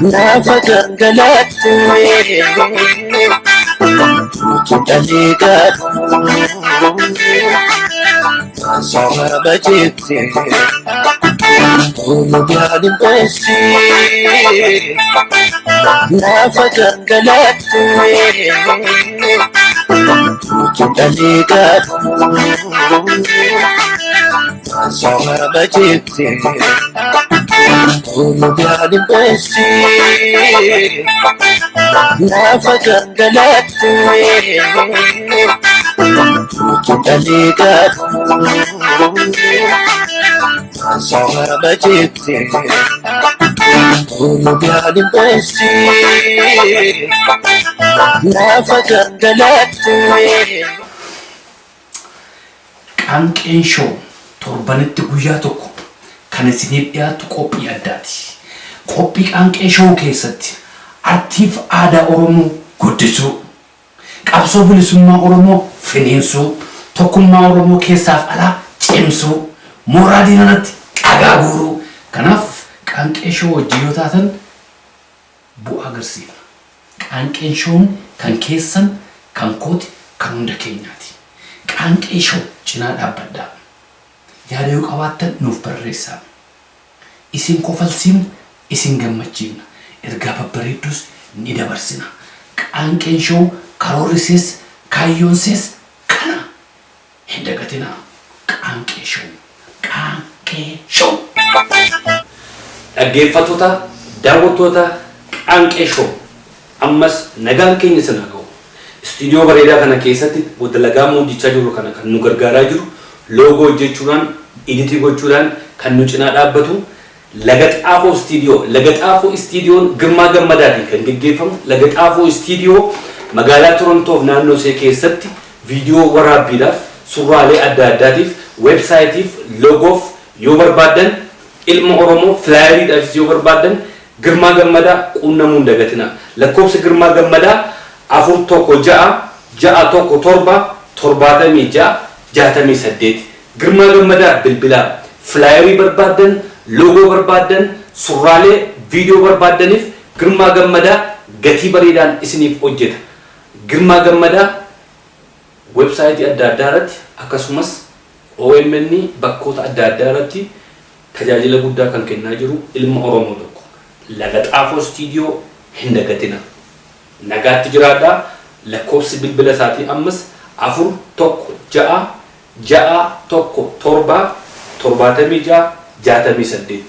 Lafa gangalatte Tuutanii gaadhu Sababa jette Oromiyaan hin beessi. Lafa gangalatte Tuutanii gaadhu Sababa jette Oromiyaan hin beessi. Lafa gangalatte Tuutanii gaadhu Sababa jette Oromiyaan hin beessi. Lafa gangalatte. Qaanqeen Show torbanitti guyyaa tokko kan isiniif dhiyaatu qophii addaati. Qophii Qaanqee Show keessatti artiif aadaa Oromoo guddisuu, qabsoo bilisummaa Oromoo finiinsuu, tokkummaa Oromoo keessaaf alaa cimsuu, mooraa diinarratti dhagaa guuruu. Kanaaf Qaanqee Show wajjin yoo taatan bu'aa agarsiifna. Qaanqeen Show'n kan keessan, kan kooti, kan hunda keenyaati. Qaanqee Show cinaa dhaabbadhaa. Yaada yoo qabaattan nuuf barreessaa. Isin kofalsiifna, isin gammachiifna. Ergaa babbareedduus ni dabarsina. Qaanqeen Show karoorri sees, kaayyoon sees kana. Hin dagatinaa. Qaanqee Show. Qaanqee Show. Dhaggeeffattoota, daawwattoota Qaanqee Show, ammas nagaan keenya isin haa ga'u. Istuudiyoo bareedaa kana keessatti dalagaa hojjechaa jirru kana kan nu gargaaraa jiru, loogoo hojjechuudhaan, editii gochuudhaan kan nu cinaa dhaabbatu Laga Xaafoo Istiidiyoo. Laga Xaafoo Istiidiyoon Girmaa Gammadaatiin kan geggeeffamu Laga Xaafoo Istiidiyoo magaalaa Torontoof naannoo ishee keessatti viidiyoo waraabbiidhaaf, surraalee adda addaatiif, weebsaayitiif, loogoof yoo barbaaddan, ilma Oromoo filaayeriidhaafis yoo barbaaddan Girmaa Gammadaa quunnamuu hin dagatinaa. Lakkoofsa Girmaa Gammadaa 4 1 6 6 1 7 76 68. Girmaa Gammadaa bilbilaa. Filaayerii barbaaddan, loogoo barbaaddan, surraalee viidiyoo barbaaddaniif Girmaa Gammadaa gatii bareedaan isiniif hojjeta. Girmaa Gammadaa websaayitii adda addaa irratti akkasumas OMN bakkoota adda addaa irratti tajaajila guddaa kan kennaa jiru ilma Oromoo tokko. Laga Xaafoo Istiidiyoo hin dagatina. Nagaatti jiraadhaa. Lakkoofsi bilbila isaatii ammas 4 1 6 6 1 7 76 68.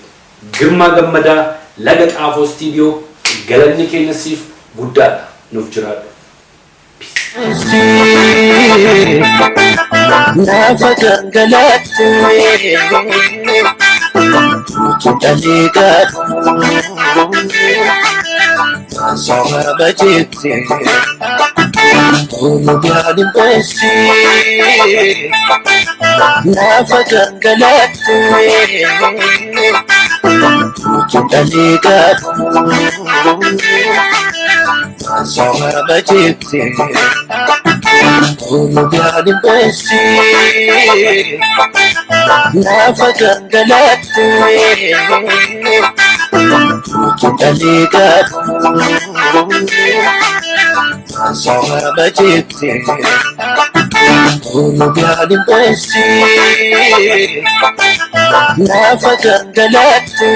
Girmaa Gammadaa, Laga Xaafoo Istiidiyoo, galanni keenya siif guddaadha. Nuuf jiraadhu. Lafa gangalatte Tuutanii gaadhu Sababa jette Oromiyaan hin beessi. Lafa gangalatte Tuutanii gaadhu Sababa jette Oromiyaan hin beessi. Lafa gangalatte Tuutanii gaadhu Sababa jette Oromiyaan hin beessi. Lafa gangalatte.